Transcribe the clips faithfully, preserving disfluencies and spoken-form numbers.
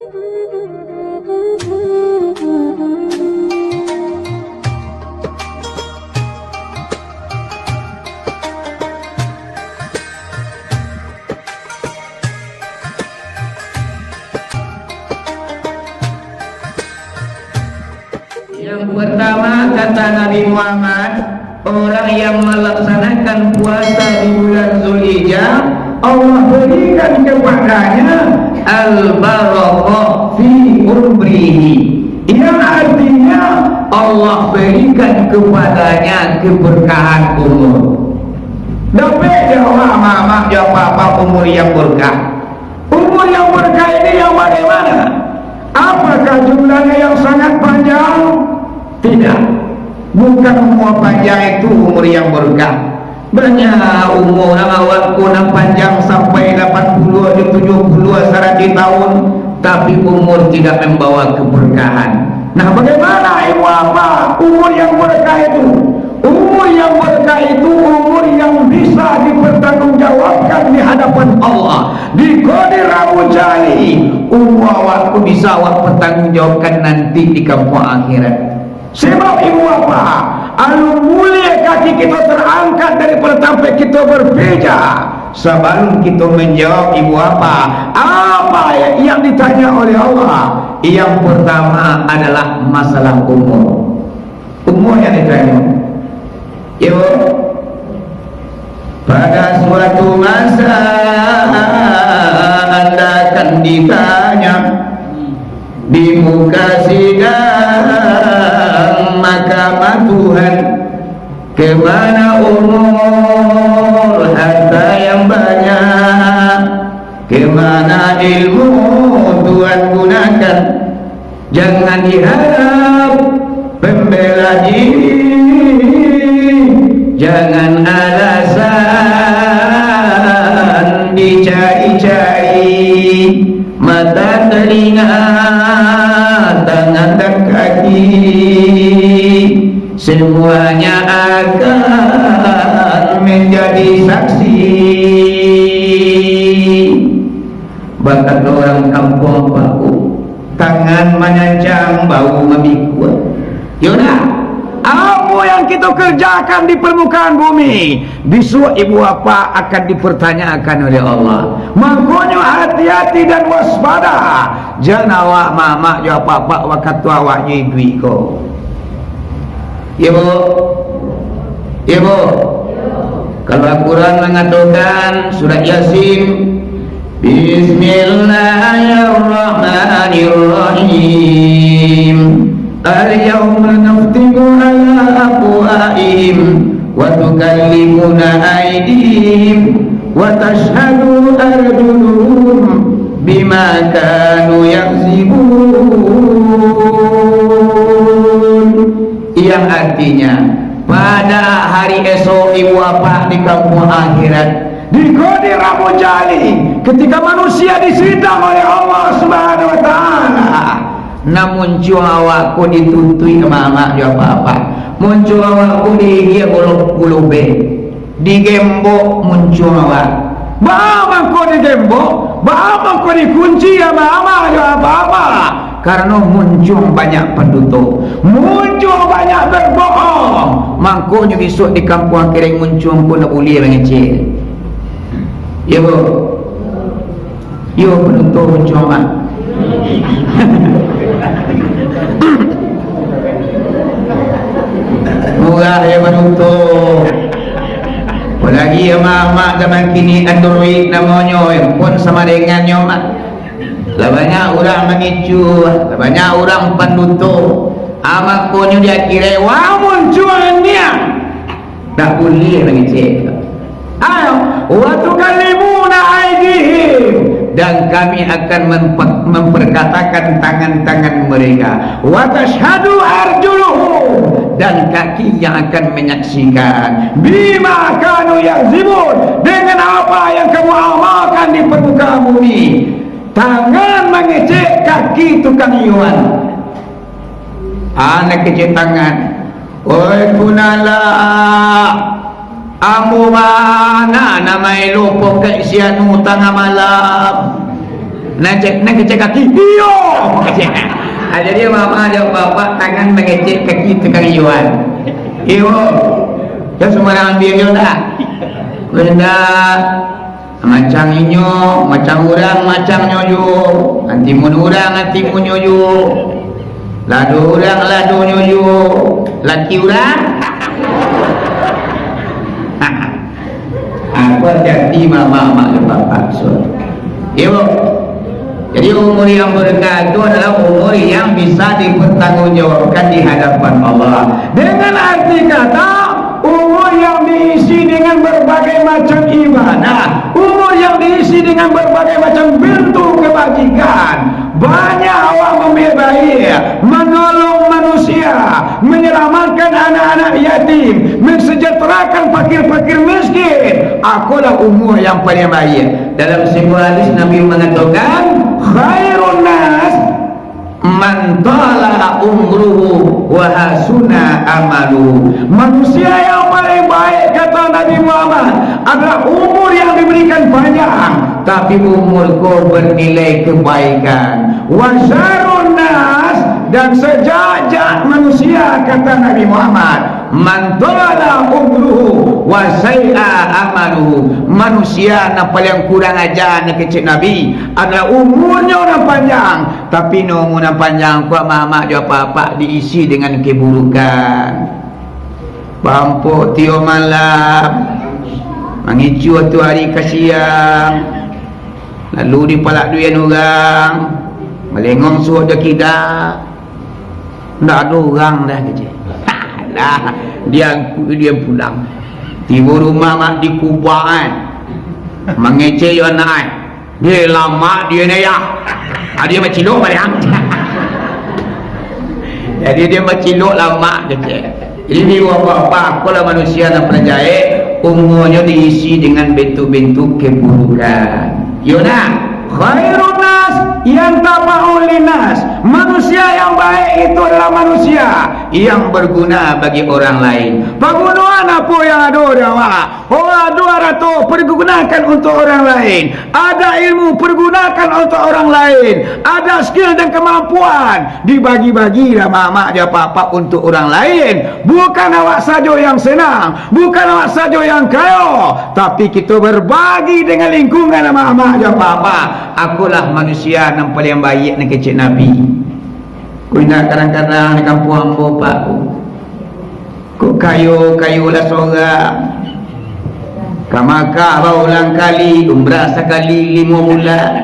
Yang pertama, kata Nabi Muhammad, orang yang melaksanakan puasa di bulan Zulhijjah, Allah berikan kepadanya al-barakah fi umrihi. Yang artinya, Allah berikan kepadanya keberkahan umur. Dapek jo amak-amak jo apak-apak umur yang berkah. Umur yang berkah ini yang bagaimana? Apakah jumlahnya yang sangat panjang? Tidak. Bukan umur panjang itu umur yang berkah. Banyak umur urang awak ko nan panjang sampai lapan puluah jo tujuah puluah saratuih tahun, tapi umur tidak membawa keberkahan. Nah, bagaimana ibu apa umur yang berkah itu? Umur yang berkah itu umur yang bisa dipertanggungjawabkan di hadapan Allah. Di Qadir Abu Jali, umur awak tu bisa awak pertanggungjawabkan nanti di kampuang akhirat. Sebab ibu apa, alun buliah kaki kita terangkat dari tampek kita berpijak. Sabalun kita menjawab ibu apa, apa yang ditanya oleh Allah, yang pertama adalah masalah umur. Umur yang ditanya. Yo. Pada suatu masa anda akan ditanya di muka sidang mahkamah Tuhan, kemana umur, harta yang banyak, kemana ilmu Tuhan gunakan? Jangan diharap pembela diri, jangan alasan dicari-cari, mata, telinga, tangan, dan kaki, semuanya akan menjadi saksi. Bakato urang kampuang paku, tangan manyancang, bahu mamikua. Yo ndak? Apo yang kito kerjakan di permukaan bumi, bisuak ibu apak akan dipertanyakan oleh Allah. Mangkonyo hati-hati dan waspada. Jan awak mamak jo apak-apak wakatu awak jo iduik ko. Iyo, Bu? Iyo, Bu? Kalau Al-Quran mangatokan, surat Yasin, Bismillahirrahmanirrahim. Al-yawma nakhtimu ala afwahihim wa tukallimuna aydihim wa tashhadu arjuluhum bima kanu yaksibun. Yang artinya, pada hari esok ibu apak di kampuang akhirat, di Qadir Abu Jali, ketika manusia disidang oleh Allah Subhanahu wa Taala, nah muncuang awak ko dituntuik mamak jo apak-apak, muncuang awak ko diigiah golok gulubeh, digembok muncuang awak. Baa mangko digembok? Baa mangko dikunci ama-ama jo aba-aba? Karano muncuang banyak panduto, muncuang banyak berbohong. Mangkonyo bisuak di kampuang akhirat muncuang ko ndak buliah mangecek. Iyo, Bu? Iyo, panduto muncuang, Mak. Murah yo panduto. Apolai amak-amak zaman kini Android namonyo, handphone samo dengannyo, Mak. Lah banyak urang mangicuah, lah banyak urang panduto. Amak konyo di akhirat, wah, muncuang nian. Tak buliah mangecek. Ayo, wa tukallimuna aidihim, dan kami akan mempe-, memperkatakan tangan-tangan mereka. Wa tashhadu arjuluhum, dan kaki yang akan menyaksikan. Bima kanu yakzibun, dengan apa yang kamu amalkan di permukaan bumi. Tangan mangecek, kaki tukang iwan. Anak kecil tangan. Oi, punala, ambo bana namae lo pokek si anu tangah malam. Nan cek, nan kecek kaki, iyo. Ah, jadi mama jo bapak tangan mangecek kaki tukang iyoan. Iyo. Yo, sumbarang ambiak yo lah. Indak. Macam inyo, macam urang, macamnyo juo. Antimun urang, antimunnyo juo. Lado urang, ladonyo juo. Laki urang. Apo hati-hati mama, mak, jo bapak, so. Iyo. Jadi, umur yang berkah itu adalah umur yang bisa dipertanggungjawabkan di hadapan Allah. Dengan arti kata, umur yang diisi dengan berbagai macam ibadah, umur yang diisi dengan berbagai macam bentuk kebajikan. Banyak awak mambuek baiak, manolong manusia, manyalamaikkan anak-anak yatim, mansejahterakan fakir-fakir miskin. Akolah umua yang paliang baiak. Dalam sabuah hadis Nabi mangatokan, "Khairun nas man tala umruhu wa hasuna amaluhu." Manusia yang paling baik, kata Nabi Muhammad, adalah umur yang diberikan panjang, tapi umur ko bernilai kebaikan. Wa syarrun nas, dan sajak-jak manusia, kata Nabi Muhammad, man tala umruhu wa sai'a amaluhu. Manusia nan paliang kurang aja, nan kecek Nabi, adalah umurnyo nan panjang, tapi nan umur nan panjang ko, mamak jo apak-apak, diisi dengan keburukan. Bampok tiok malam, mangicuah tu ari ka siang, lalu dipalak duian urang, malengong suok jo kida. Ndak ado urang dah, kecek. Dah, diangkut dian pulang. Tibo rumah mak dikubak, eh. Mangecek yo anak, eh. Dia lamak dia ni, yah. Ah, dia bacilok baliang. Jadi dia bacilok lamak, kecek. Jadi, di bapak-bapak, akolah manusia nan paling jahek, umurnyo diisi dengan bentuk-bentuk keburukan. Yo nah, khairun nas yantafa'u linnas. Manusia yang baik itu adalah manusia yang berguna bagi orang lain. Pagunoan apo yang ado di awak? Oh, ado arato, pergunakan untuk orang lain. Ada ilmu, pergunakan untuk orang lain. Ada skill dan kemampuan, dibagi-bagilah mamak jo apak-apak untuk orang lain. Bukan awak sajo yang senang, bukan awak sajo yang kayo, tapi kito berbagi dengan lingkungan mamak jo apak-apak. Akolah manusia nan paliang baiak, nan kecek Nabi. Ko indak kadang-kadang di kampuang ambo, Pak, ko. Ko kayo, kayo lah sorang. Ka Makkah baulang kali, umrah sakali limo bulan.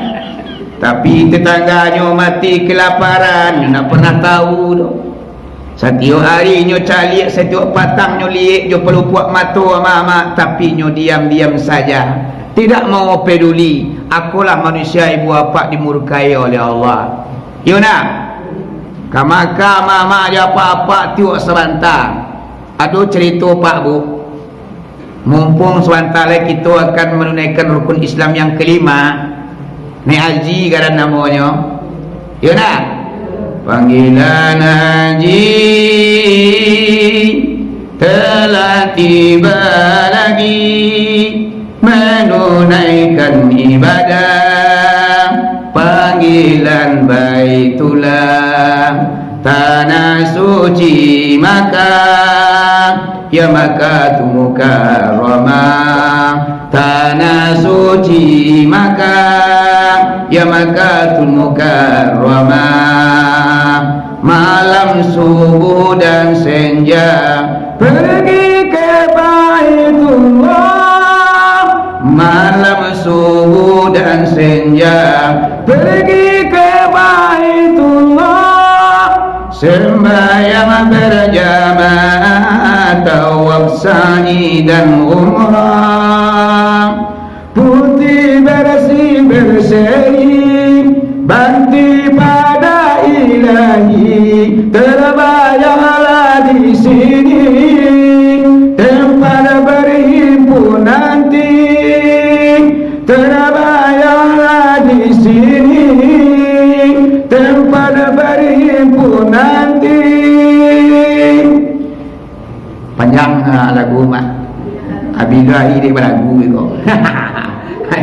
Tapi tetangganyo mati kelaparan, nyo ndak pernah tahu doh. Satiok ari nyo caliak, satiok patang nyo liek jo palupuak mato amak-amak, tapi nyo diam-diam saja. Tidak mau peduli, akolah manusia ibu apak dimurkai oleh Allah. Yo nah, ka Makkah amak-amak jo apak-apak tiok sabanta. Ado carito, Pak, Bu. Mumpung sabanta lai kito akan manunaikan rukun Islam yang kalimo, Naik Haji garan namonyo. Yo nah. Panggilan haji telah tiba lagi, manunaikan ibadah panggilan Baitullah, tanah suci Makkah. Ya Makkah tu Mukarramah, tanah suci Makkah, ya Makkah tu Mukarramah. Malam subuh dan senja, pergi ke Baitullah. Malam subuh dan senja, pergi ke Baitullah. Sembahyang berjamaah, tawaf, sa'i, dan umrah. Putih bersih berseri, bakti pada Ilahi. Terbayanglah di sini, tempat berhimpun nanti. Terbayanglah di sini, tempat berhimpun nanti. Panjang, ha, lagu, Mak. Abih tu hari dia balagu iko.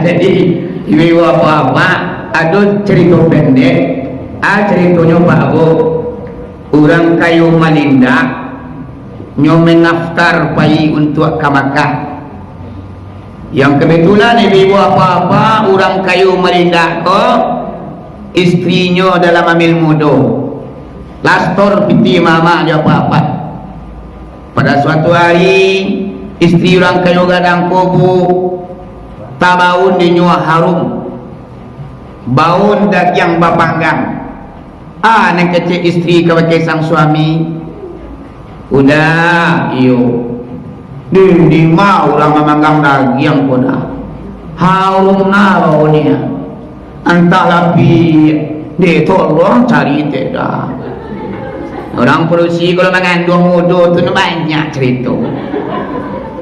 Jadi, ibu-ibu, apak-apak, Ado carito pendek, ah, caritonyo, Pak Bu, urang kayo malindak, nyo manaftar pai untuak ka Makkah. Yang kebetulan, ibu-ibu, apa-apa, urang kayo malindak ko, istrinyo dalam amil mudo. Lastor pitih mamak jo apa-apa. Pada suatu hari, istri urang kayo gadang ko, Bu, tabaun dinyo harum. Baun dagiang bapanggang. Ah, nan kecek istri kabake sang suami. Udah, iyo. Di, di ma urang mamanggang dagiang ko dah. Harum na baunyo. Antah lapih, dek tolong cari teh dah. Urang padusi kalau manganduang mudo tu banyak carito.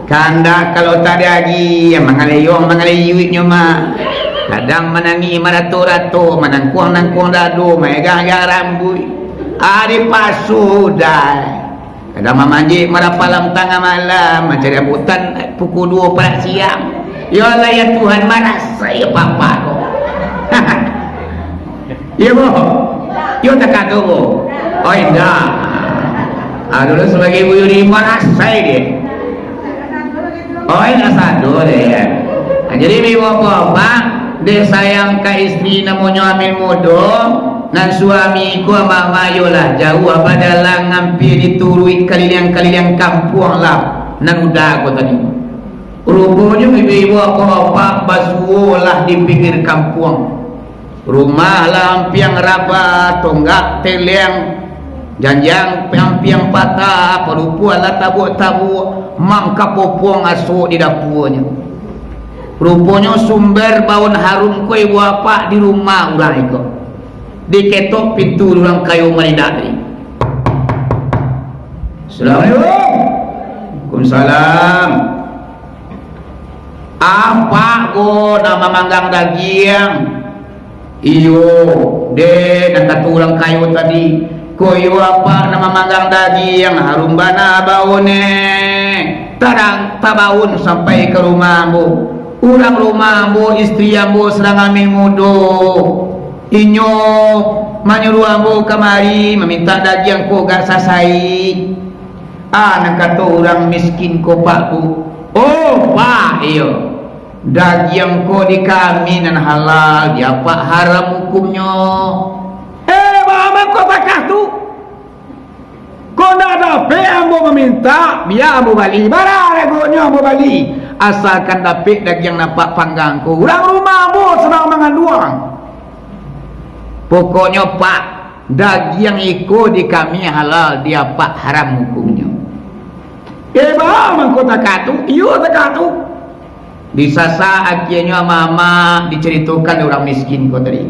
Kandak kalau tak diaji, ya mangaleyong mangaleyuiknyo mah. Kadang manangih marato-rato, manangkuang-nangkuang dado, maegang-egang rambuik. Ari pasu dai. Kadang mamanjek marapalam tangah malam, mancari rambutan pukul duo parak siang. Ya Allah, ya Tuhan, marasai papa ko. Iyo, Bu? Iyo, takato, Bu? Oh, indak. Aduh, lah, sabagai buyuang marasai dia. Oh, indak sado deh. Nah, jadi, ibu bapak, dek sayang ka istri namonyo amil mudo, nan suami ko mamayolah jauah badalang ampia dituruik kaliliang-kaliliang kampuang lah, nan uda ko tadi. Ruponyo ibu-ibu bapak-bapak basuo lah di pinggir kampuang. Rumah lah ampiang raba, tonggak teleng, janjang ampiang patah, parupuan lah tabuak-tabuak, mangkapopuang asok di dapuanyo. Ruponyo sumber baun harum ko ibu apak di rumah urang iko. Diketok pintu urang kayo malindak tadi. Assalamualaikum. Waalaikumsalam. Apak ko nan mamanggang dagiang? Iyo, deh, nan kato urang kayo tadi. Ko iyo apak nan mamanggang dagiang, harum bana baunyo. Tarang tabaun sampai ka rumah ambo. Urang rumah ambo, istri ambo sadang amil mudo. Inyo manyuruah ambo kamari mamintak dagiang ko agak sasaik. Ah, nan kato urang miskin ko, Pak, Bu. Oh, Pak, iyo. Dagiang ko di kami nan halal, di apak haram hukumnyo. Eh, baa mangko takah tu? Kok ndak dapek ambo mamintak, bia ambo bali. Bara regonyo ambo bali. Asalkan dapek dagiang nan apak panggang ko. Urang rumah ambo sadang manganduang. Pokoknyo, Pak, dagiang iko di kami halal, di apak haram hukumnyo. Eh, baa mangko takah tu? Iyo, takah tu. Disasak akienyo ama-ama dicaritokan dek urang miskin ko tadi.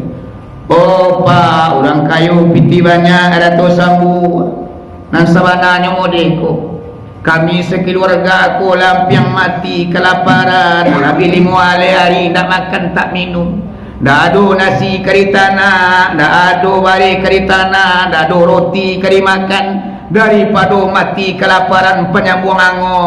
Oh, Pak, urang kayo pitih banyak, arato sambuah. Nan sabananyo modeh ko. Kami sakaluarga ko lah ampiang mati kalaparan, labiah limo baleh ari indak makan tak minum. Ndak ado nasi ka ditanak, ndak ado bareh ka ditanak, ndak ado roti ka dimakan. Daripado mati kalaparan panyambuang ango,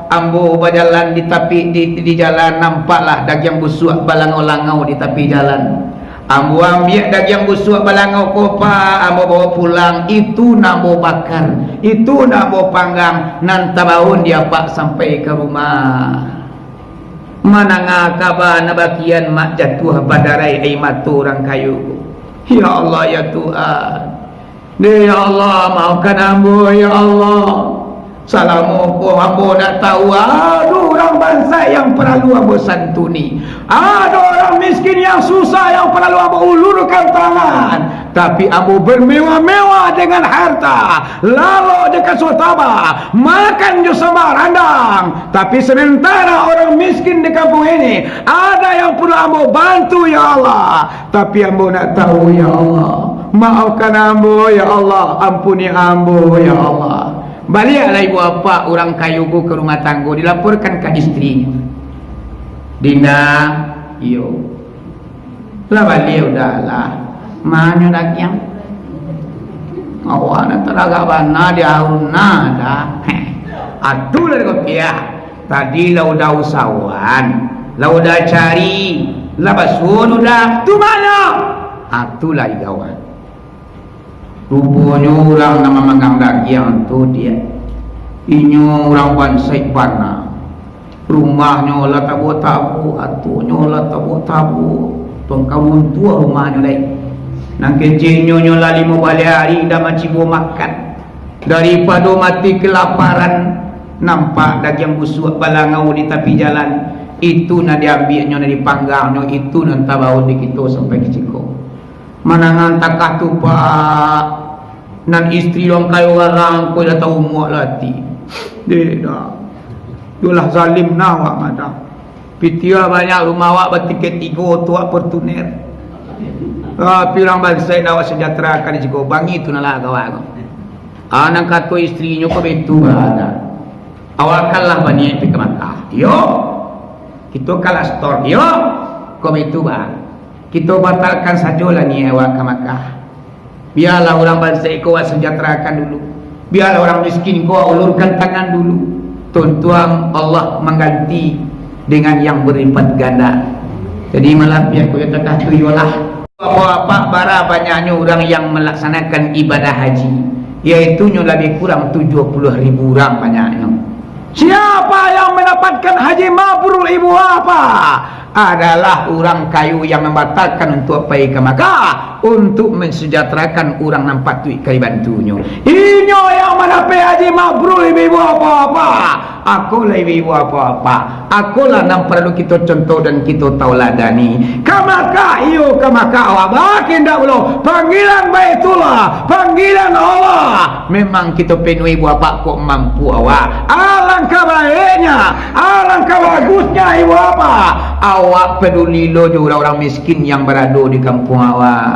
ambo bajalan di tapi, di, di jalan, nampaklah dagiang busuak balangau-langau di tapi jalan. Ambo ambiak dagiang busuak balangau ko, Pak, ambo bawa pulang, itu nan ambo bakar, itu nan ambo panggang, nan tabaun di apak sampai ka rumah. Mandanga kaba nan bakian, mak jatuah badarai aia mato urang kayo ko. Ya Allah, ya Tuhan. Deh, ya Allah, maafkan ambo, ya Allah. Salamo ko ambo ndak tahu, ado urang bansaik yang paralu ambo santuni. Ado urang miskin yang susah yang paralu ambo ulurkan tangan. Tapi ambo bermewah-mewah dengan harta. Lalok jo kasua tabah, makan jo sambal randang. Tapi sementara orang miskin di kampung ini, ada yang perlu ambo bantu, ya Allah. Tapi ambo ndak tahu, ya Allah. Maafkan ambo, ya Allah. Ampuni ambo, ya Allah. Baliaklah ibu apak urang kayo ko ka rumah tanggo, dilaporkan ka istrinyo. Dinda, iyo. Lah baliak udah lah. Manyo dagiang? Awak nak taragak bana di arun nah dah. Heh. Atulah di kopiah. Tadi lah udah usahawan, lah udah cari, Lah basuo dudah, tu mano? Ah, tu lah igawat. Ruponyo urang nan mamagang dagiang tu, diak, inyo urang bansaik bana. Rumahnyo lah tabuak-tabuak, atonyo lah tabuak-tabuak. Tongka runtuah rumahnyo lai. Nan keceknyo nyo lah limo baleh ari indak mancibo makan. Daripado mati kalaparan, nampak dagiang busuak balangau di tapi jalan, itu nan diambiaknyo, nan dipanggangnyo, itu nan tabaun di kito sampai kiciko. Manangan takah tu, Pak, nan istri urang kayo garang ko lah taumuak lati. Deh dah. Yolah zalim nah awak madah. Pitiah banyak, rumah awak batingkek tigo, tu awak Fortuner. Tapi urang bansaik nan awak sejahterakan di siko, bangi tu nan lah kawan ko. Ah, nan kato istrinyo ko baitu, Bah. Awak kan lah baniaik pai ka Makkah. Yo. Kito kan lah setor. Yo. Ko baitu, Bah. Kito batalkan sajolah niaik awak ka Makkah. Bialah urang bansaik ko awak sejahterakan dulu. Bialah urang miskin ko awak ulurkan tangan dulu. Tuntuang Allah mangganti dengan yang berlipat ganda. Jadi, malam pian ko yo takah tu iyolah. Bapak-bapak, bara banyaknyo urang yang malaksanakan ibadah haji, yaitunyo labiah kurang tujuah puluah ribu urang banyaknyo. Siapa yang mendapatkan haji mabrur, Ibu Bapak? Adalah urang kayo yang mambatalkan untuak pai ka Makkah, untuak mansajahterakan urang nan patuik ka dibantunyo. Inyo yang mandapek haji mabrur, Ibu-ibu, bapak-bapak. Akolah, ibu-ibu, bapak-bapak. Akolah nan paralu kito contoh dan kito tauladani. Ka Makkah, iyo, ka Makkah awak bakendak pulo. Panggilan Baitullah, panggilan Allah. Memang kito penuhi, ibu bapak, kok mampu awak. Alangkah baiknya, alangkah bagusnya, ibu bapak, awak peduli lo jo urang-urang miskin yang barado di kampuang awak.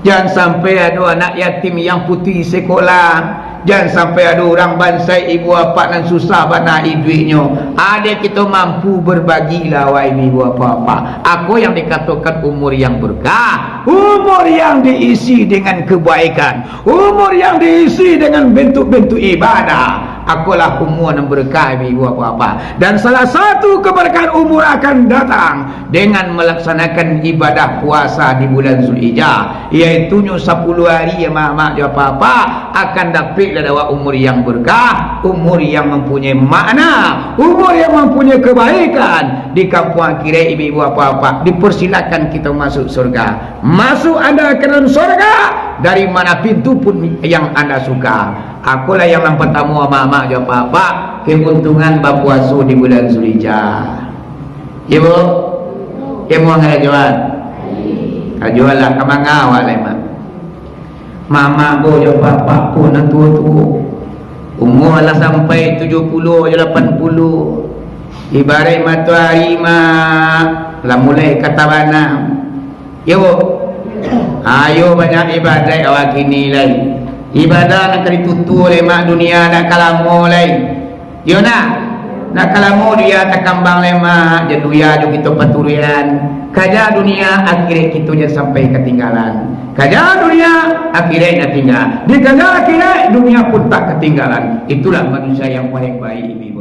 Jan sampai ado anak yatim yang putuih sekolah. Jan sampai ado urang bansaik, ibu bapak, nan susah bana iduiknyo. Andai kito mampu, berbagilah, wahai ibu bapak-bapak. Ako yang dikatokan umur yang berkah, umur yang diisi dengan kebaikan. Umur yang diisi dengan bentuk-bentuk ibadah, akolah umur nan berkah, ibu bapak-bapak. Dan salah satu keberkahan umur akan datang dengan melaksanakan ibadah puasa di bulan Zulhijjah, yaitunyo sapuluh hari, ya, mak-mak jo bapak-bapak, akan dapiklah dek awak umur yang berkah, umur yang mempunyai makna, umur yang mempunyai kebaikan. Di kampuang akhirat, ibu-ibu, bapak-bapak, dipersilakan kita masuk surga. Masuk anda ke dalam sorga, dari mana pintu pun yang anda suka. Akolah yang nan partamo, amak-amak jo apak-apak, keuntungan bapuaso di bulan Zulhijjah. Iyo, Bu? Iyo, Bu, angkek ajuan. Ajuanlah, ka manga awak lai, Mak? Mamak, Bu, jo apak-apak pun nan tuo-tuo. Umua lah sampai tujuah puluah jo lapan puluah. Ibaraik matoari, Mak, lah mulai ka tabanam. Iyo, Bu? Ayo banyak ibadaik awak kini lai. Ibadah nan ka ditutuik lai, Mak, dunia nan ka lamo lai. Iyo nak? Nan ka lamo dunia takambang lai, Mak, jan dunia jo kito paturuikan. Kaja dunia, akhirat kito jan sampai katinggalan. Kaja dunia, akhirat nan tingga. Dikaja akhirat, dunia pun tak katinggalan. Itulah manusia yang paling baik, ibu.